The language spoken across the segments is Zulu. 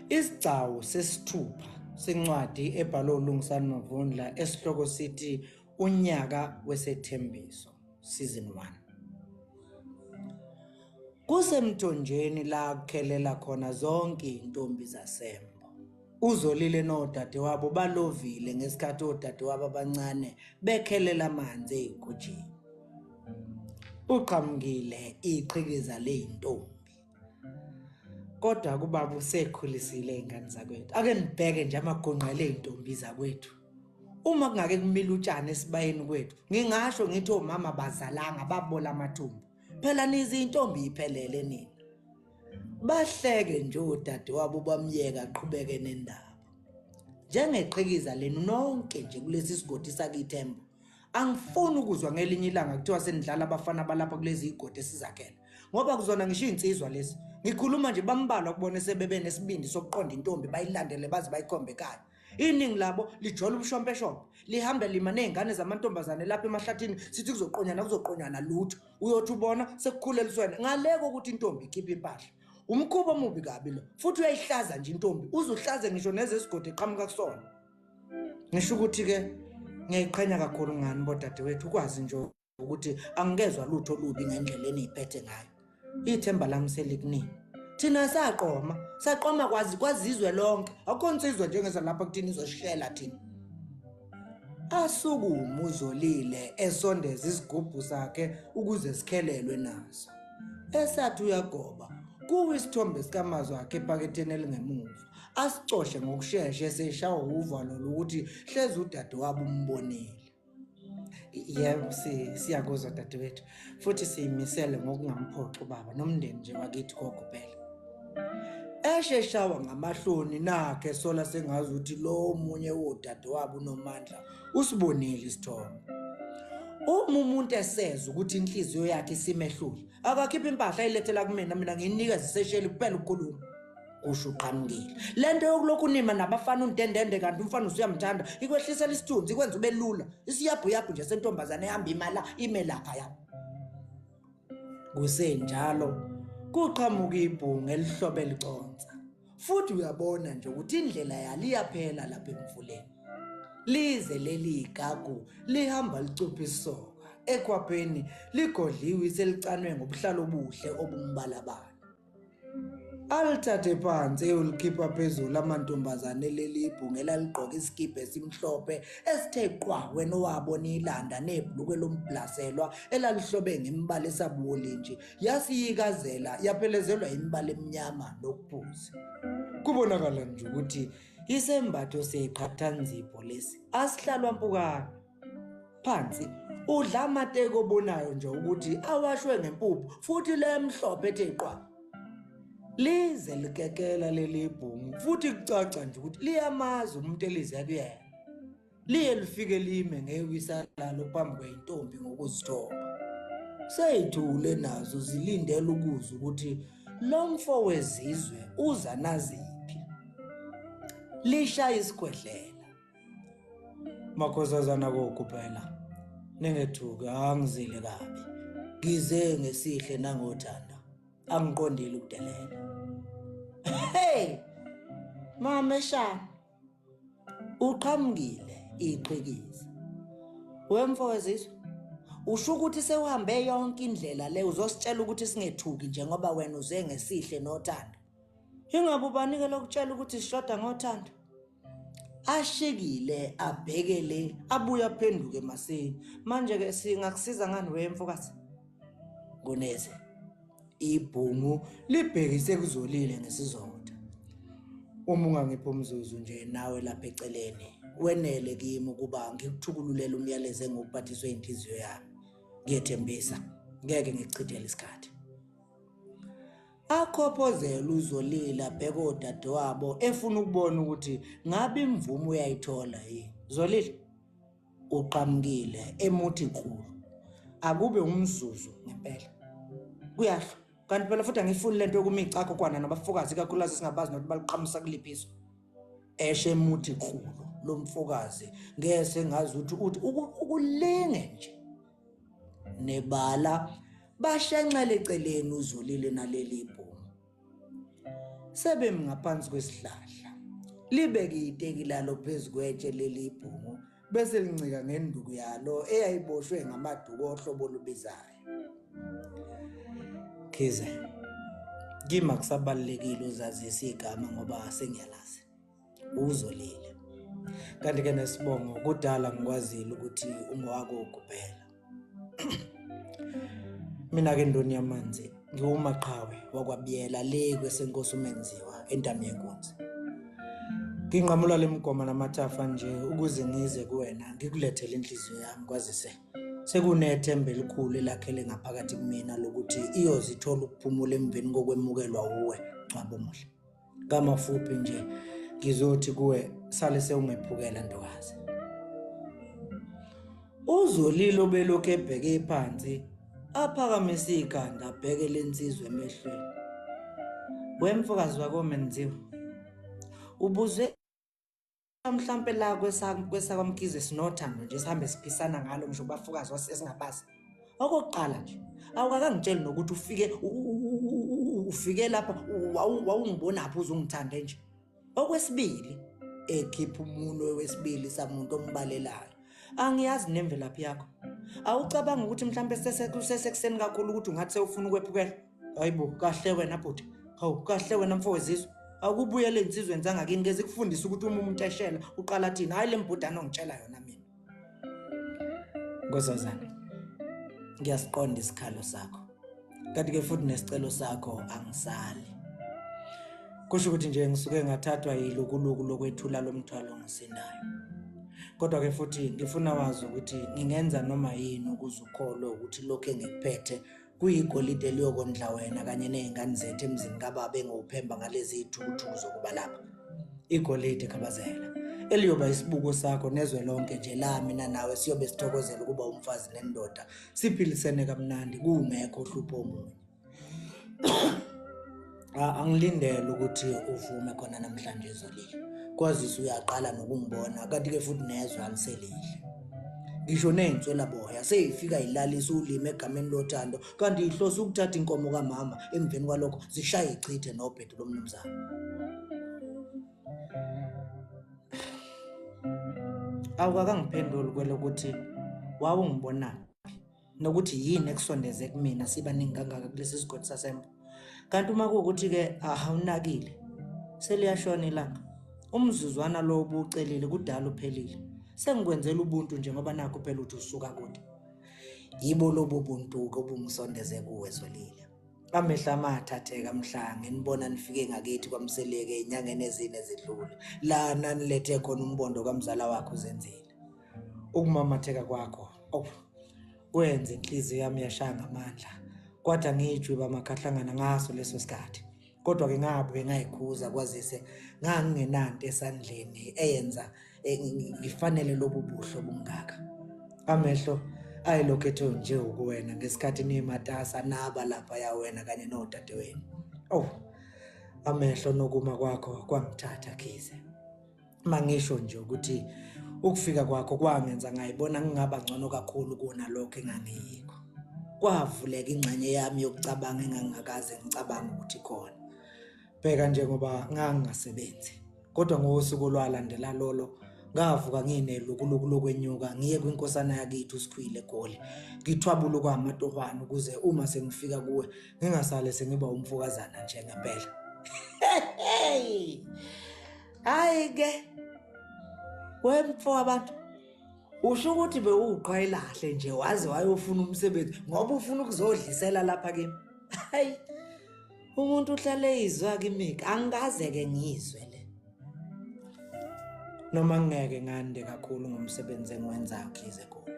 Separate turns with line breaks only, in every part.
Isigcawu sesithupha sencwadi ebhalwe uLungisani Mavundla esihloko sithi Unyaka Wesethembiso Season 1. Kusemthonjeni la kukhelela khona zonke izintombi zaseMbo. Uzolile nodadewabo balovile ngesikhathi odadewabo abancane bekhelela amanzi ey'gujini. Uqhamukile iqhikiza ley'ntombi. Kodwa kubaba usekhulisile iy'ngane zakwethu. Ake nibheke nje amagongqela ey'ntombi zakwethu. Uma kungake kumila utshani esibayeni kwethu, ngingasho ngithi omama bazalanga babola amathumbu. Phela nizintombi iphelele nina. Bahleke nje odadewabo bamyeka aqhubeke nendaba. Njengeqhikiza lenu nonke nje kulesi sigodi sakithi eMbo. Angifuni ukuzwa ngelinye ilanga kuthiwa senidlala abafana balapha kulezi igodi esizakhele. Ngoba kuzona ngisho iy'nsizwa lezi. Ngikhuluma nje bambalwa kubona sebebe nesibindi sokuqonda intombi bayilandele baze bayikhombe ekhaya. Iningi labo lijola ubushompeshompe, lihambe lima ney'ngane zamantombazane lapha emahlathini sithi kuzoqonyana kuzoqonyana lutho. Uyothi ubona sekukhuleliswene ngale kokuthi intombi ikhiphe impahla. Umkhuba omubi kabi lo futhi uyayihlaza nje intombi uze uhlaze ngisho nezesigodi eqhamuka kusona. Ngisho ukuthi-ke ngiyayiqhenya kakhulu ngani bodadewethu ukwazi nje ukuthi angikezwa lutho olubi ngendlela eniyiphethe ngayo. Ithemba lami selikunini. Thina saqoma, saqoma kwazi kwazizwe lonke. Akukho nsizwa njengeza lapha kuthina izoshela thina. Asukume uZolile esondeza isigubhu sakhe ukuze sikhelelwe naso. Esathi uyagoba, kuwa isithombe sikamazwi akhe ephaketheni elingemuva. Asicoshe ngokushesha eseshawa uvalo lokuthi hleze udadewabo umbonile. Yebo, siyakuzwa dadewethu futhi siyimisele ngokungamphoxi ubaba nomndeni nje wakithi kogubhela. Esheshawa ngamahloni nakhe sola sengazi ukuthi lo omunye wodadewabo uNomandla usibonile isithombe. Uma umuntu esezwa ukuthi inhliziyo yakhe isimehlule, akakhiphe impahla ayilethela kumina, mina ngiyinikeze isesheli kuphela ukukhuluma. Kusho uqhamukile. Le nto yokulokhu unima nabafana undendende kanti umfana usuyamthanda ikwehlisela isithunzi ikwenza ube lula. Isiyabhuyabhu nje sentombazane ehamba imala ime lapha yabo. Kusenjalo kuqhamuka ibhungu elihlobe liconsa. Futhi uyabona nje ukuthi indlela yalo iyaphela lapha emfuleni. Lize leli igagu lihamba licupha isoka ekhwapheni ligodliwe selicanwe ngobuhlalo obuhle obumbalabala. Alithathe phansi eyolikhipha phezulu amantombazane leli ibhungu elaligqoke isikibha esimhlophe esithe qwa wena owabona ilanda nebhulukwe lomblaselwa elalihlobe ngemibala esabuwolinji yasiyikazela yaphelezelwa imibala emnyama nokuphuzi. Kubonakala nje ukuthi isembatho seqhathanzipho lesi asihlalwa mpukane. Phansi udla amateki obonayo nje ukuthi awashwe ngempuphu futhi lemhlophe ethe qwa. Lize likekela leli bhungu futhi kucaca nje ukuthi liyamazi umuntu elize kuyena. Liye lifike lime ngewisa lalo phambi kweyintombi ngokuzithoba. Seyithule nazo zilindele ukuzwa ukuthi lo mfo wezizwe uza naziphi. Lishaya isikhwehlela. Makhosazana kokuphela ningethuki angizile kabi ngize ngesihle nangothando angiqondile ukudelela. Hey mama eshana uqhamukile iqhikiza wemfowezizwe usho ukuthi sewuhambe yonke indlela le uzositshela ukuthi singethuki njengoba wena uze ngesihle nothando. Ingabe ubani-ke lokutshela ukuthi sishoda ngothando? Ashikile abheke le abuye aphenduke emasini. Manje-ke singakusiza ngani we mfokazi? Nguneze. Ibhungu libhekise kuzolile ngesizotha. Uma ungangipha umzuzu nje nawe lapha eceleni, wenele kimi ukuba ngikuthukululele umyalezo engiwuphathiswe inhliziyo yami. Ngiyethembisa, ngeke ngikuchithele isikhathi. Akhophozele uZolile abheke odadewabo efuna ukubona ukuthi ngabe imvume uyayithola yini. Zolile uqhamukile emuthi qulu. Akube umzuzu ngempela. Kuyahlwa. Kanti phela futhi angifuni lento yokuma icakho kwana nabafokazi ikakhulukazi singabazi nokuthi baliqhamusa kuliphi izwe. Eshe emuthi qulu lo mfokazi ngeke sengazi ukuthi uthi ukulinge nje. Nebala bashenxele eceleni uZolile naleli bhungu. Sebemi ngaphansi kwesihlahla. Libeke iteki lalo phezu kwetshe leli bhungu bese lincika ngenduku yalo eyayiboshwe ngamaduku ohlobo olubizayo. Khize, kimi akusabalulekile uzazise igama ngoba sengiyalazi. Uzolile. Kanti ke nesibongo kudala ngikwazile ukuthi ungowako kuphela. Mina ke Ndoni yamanzi ngiwumaqhawe wakwabiyela le kwesenkosi uMenziwa entami yenkunzi. Nginqamula lemigoma namathafa nje ukuze ngize kuwena ngikulethele inhliziyo yami kwazise sekunethemba elikhulu elakhele ngaphakathi kumina lokuthi iyozithola ukuphumula emveni kokwemukelwa wuwe Ngcwaba omuhle. Ngamafuphi nje ngizothi kuwe sale sewungephukela ntokazi. Uzolile obelokhu ebheke phansi aphakamise ikhanda abheke lensizwa emehlweni. Wemfokazi wakoMenziwa ubuzwe mhlampe la kwesakwamkhize sinothando nje sihambe siphisana ngalo ngisho kubafokazi esingabazi okokuqala nje awukakangitsheli nokuthi ufike ufike lapha wawungibonaphi uze ungithande nje okwesibili ekhipha umunwe wesibili samuntu ombalelayo angiyazi nemvelaphi yakho awucabanga ukuthi mhlawumbe sesekuseni kakhulu ukuthi ungathi sewufuna ukwephukela hayibo kahle wena bhuti hawu kahle wena mfowezizwe awukubuyele ey'nsizweni zangakini ke zikufundise ukuthi uma umuntu eshela uqala thini hhayi le mbhudane ongitshela yona mina nkosazane ngiyasiqonda isikhalo sakho kanti-ke futhi nesicelo sakho angisali kusho ukuthi nje ngisuke ngathathwa yilukuluku lokwethula lo mthwalo ngisinayo kodwa-ke futhi ngifuna wazi ukuthi ngingenza noma yini ukuze ukholwe ukuthi lokhu engikuphethe Kuyigolide eliyokondla wena kanye nezingane zethu emzini kababa engiwuphemba ngalezi zithukuthuku zokuba lapha. Igolide Khabazela eliyoba isibuko sakho nezwe lonke nje la mina nawe siyobe sithokozela ukuba umfazi nendoda siphilisene kamnandi kungekho hlupho omunye. Angilindele ukuthi uvume khona namhlanje Zolile kwazise uyaqala nokungibona kanti-ke futhi nezwe aliselihle ngisho ney'nswelaboya seyifika yilalisa ulimi egameni lothando kanti ihlose ukuthatha inkomo kamama emveni kwalokho zishaye ichithe nobhedu lomnumzane awukakangiphenduli kwelokuthi wawungibonaphi nokuthi yini ekusondeze kumina sibaningi kangaka kulesi sigodi sasembo kanti uma kuwukuthi-ke awunakile seliyashona ilanga umzuzwana lo obuwucelile kudala uphelile sengikwenzela ubuntu nje ngoba nakho phela uthi usuka kude yibo lobo buntu-ke obungisondeze kuwe Zolile amehlo amathatheka mhla nginibona nifike ngakithi kwamseleke ezinyangeni ezine ezidlule la nanilethe khona umbondo kamzala wakho uzenzile Ukumamatheka kwakho oh, kwenza inhliziyo yami yashaya ngamandla kwathi angiyijwiba amakhahlangana ngaso leso sikhathi kodwa-ke ngabuye ngayikhuza kwazise ngangingenanto esandleni eyenza eh, ngifanele lobu buhle obungaka amehlo ayelokhu ethe nje ukuwena ngesikhathi nimatasa naba lapha yawena kanye nodadewenu oh amehlo nokuma kwakho kwangithatha khize Mangisho nje ukuthi ukufika kwakho kwangenza ngayibona ngingaba ngcono kakhulu kunalokho engangiyikho. Kwavuleka ingxenye yami yokucabanga engangingakaze ngicabange ukuthi ikhona. Bheka nje ngoba ngangingasebenzi. Kodwa ngosuku olwalandela lolo ngavuka nginelukuluku lokwenyuka ngiye kwinkosana yakithi uSikhwile eGoli. Ngithwabula okwamatohwane ukuze uma sengifika kuwe ngingasale sengiba umfokazana nje ngempela. Hey! Hayi ke wemfo wabantu usho ukuthi bewuqhwayilahle nje waze wayofuna umsebenzi ngoba ufuna ukuzodlisela lapha kimi. Hayi umuntu uhlale izwa kimika angikaze ke ngizwe le. Noma ngeke ngande kakhulu ngomsebenzi engiwenzayo Khize Goli.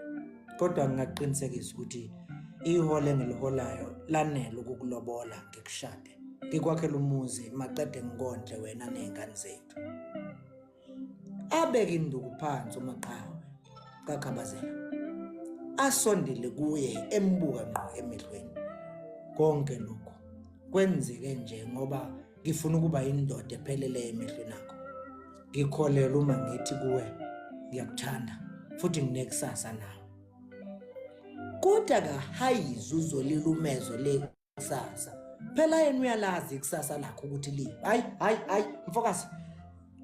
Kodwa ngingaqinisekisa ukuthi iholo engiliholayo lanele ukukulobola ngikushade. Ngikwakhela umuzi maqede ngikondle wena ney'ngane zethu. Abeke induku phansi uMaqhawe kaKhabazela. Asondele kuye embuka ngqo emehlweni. Konke lokhu kwenzeke nje ngoba ngifuna ukuba indoda epheleleyo emehlweni akho. Ngikholelwa uma ngithi kuwe ngiyakuthanda futhi nginekusasa nawe. Kodwa kahayizi uzolila umezo le kusasa. Phela yena uyalazi ikusasa lakhe ukuthi libi. Hayi hayi hayi mfokazi,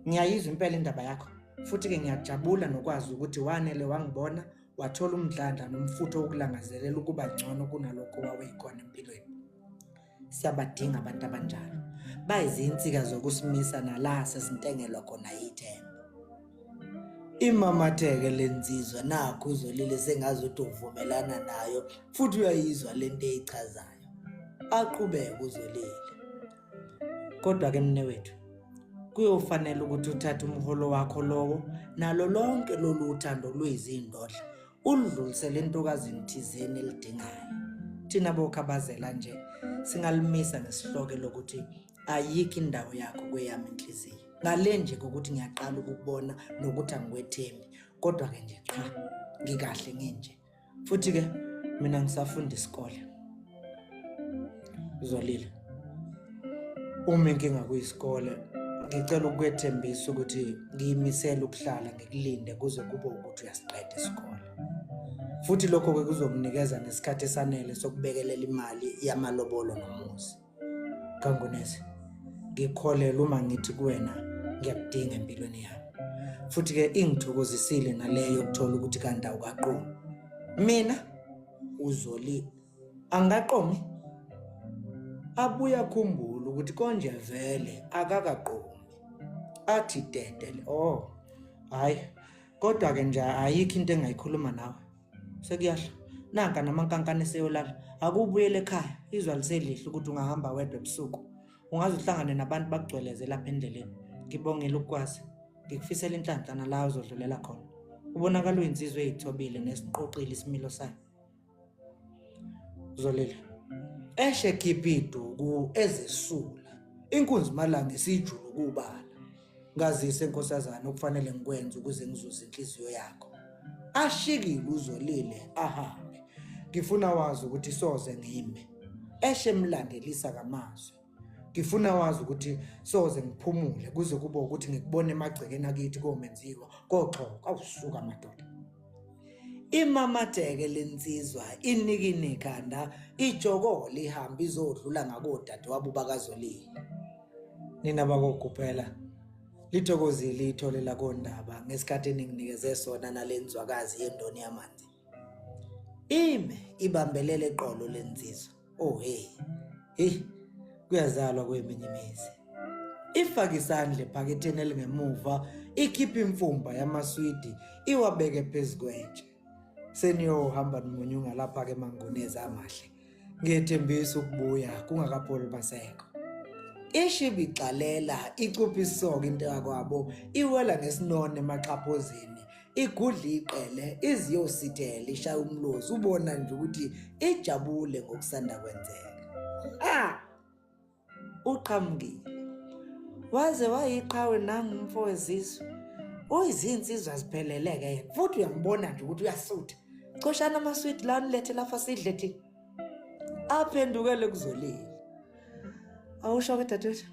ngiyayizwa impela indaba yakho. Futhi-ke ngiyajabula nokwazi ukuthi wanele wangibona, wathola umdlandla nomfutho wokulangazelela ukuba ngcono kunalokho waweyikhona empilweni. Siyabadinga abantu abanjalo. Bayizinsika zokusimisa nala sesintengelwa khona yithemba. Imamatheke le nsizwa nakhu uZolile sengazuthi uvumelana nayo futhi uyayizwa le nto eyichazayo. Aqhubeke uZolile. Kodwa-ke mnewethu, kuyofanele ukuthi uthathe umholo wakho lowo nalo lonke lolu uthando luyizindodla uludlulisele entokazini thizeni elidingayo. Thina bokhabazela nje singalimisa ngesihloko lokuthi ayikho indawo yakho kweyami inhliziyo. Ngale nje kokuthi ngiyaqala ukukubona nokuthi angikwethembi, kodwa-ke nje qha ngikahle nginje. Futhi-ke mina ngisafunda isikole. Zolile, uma inkinga kuyisikole ngicela ukukwethembisa ukuthi ngiyimisele ukuhlala ngikulinde kuze kube ukuthi uyasiqeda isikole. Futhi lokho-ke kuzokunikeza nesikhathi esanele sokubekelela imali yamalobolo nomuzi. Kangunezi, ngikholelwa uma ngithi kuwena ngiyakudinga empilweni yami. Futhi-ke ingithokozisile naleyo yokuthola ukuthi kanti awukaqomi. Mina uZolile angikaqomi. Abuye akhumbule ukuthi konje vele akakaqomi. Athi dede, oh hhayi, kodwa-ke nje ayikho into engayikhuluma nawe. Sekuyahla. Nanka namankankane eseyolala. Akubuyele ekhaya. Izwa liselihle ukuthi ungahamba wedwa ebusuku. Ungaze uhlangane nabantu bakugcweleze lapha endleleni. Ngibongile ukukwazi. Ngikufisela inhlanhla nala uzodlulela khona. Ubonakala uyinsizwa eyithobile nesiqoqile isimilo sayo. Zolile. Eshe khipha iduku ezesula. Inkunzi malanga isijula ukubala. Ngazise nkosazana okufanele ngikwenze ukuze ngizuze inhliziyo yakho. Ashikile uZolile ahambe. Ngifuna wazi ukuthi soze ngime. Eshe emlandelisa ngamazwi. Ngifuna wazi ukuthi soze ngiphumule kuze kube ukuthi ngikubone emagcekeni akithi komenziwa koxhoka awusuka madoda. Imamatheke lensizwa inikini ikhanda ijokole ihambe izodlula ngakodadewabo bakaZolile. Nina bakoGuphela lithokozile ithole lakondaba ngesikhathi eninginikeze sona nalenzwakazi yendoni yamanzi. Ime ibambelele eqolo lensizwa. Oh hey. Hey kuyazalwa kweminye imizi. Ifake isandla ephaketheni elingemuva ikhiphe imfumba yamaswidi iwabeke phezu kwetshe. Seniyohamba nimunyunga lapha-ke mangunezi amahle. Ngiyethembisa ukubuya kungakapholi maseko. Ishibi ixalela icupha isoka into yakwabo iwela ngesinone emaxhaphozini igudla iqele iziyosithela ishaya umlozi ubona nje ukuthi ijabule ngokusanda kwenzeka. Ah! Uqhamukile. Waze wayiqhawe nangu umfo wezizwe. Uyizinsizwa ziphelele-ke yena futhi uyambona nje ukuthi uyasutha. Coshana amaswidi la nilethe lapha sidle thina. Aphendukele kuzolile. Awusho-ke dadewethu,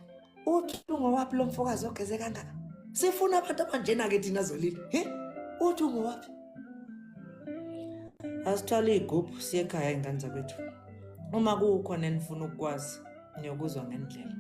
uthi ungowaphi lo mfokazi ogeze kangaka? Sifuna abantu abanjena-ke thina Zolile. He? Uthi ungowaphi? Asithwale iy'gubhu siye ekhaya iy'ngane zakwethu. Uma kukhona enifuna ukukwazi, niyokuzwa ngendlela.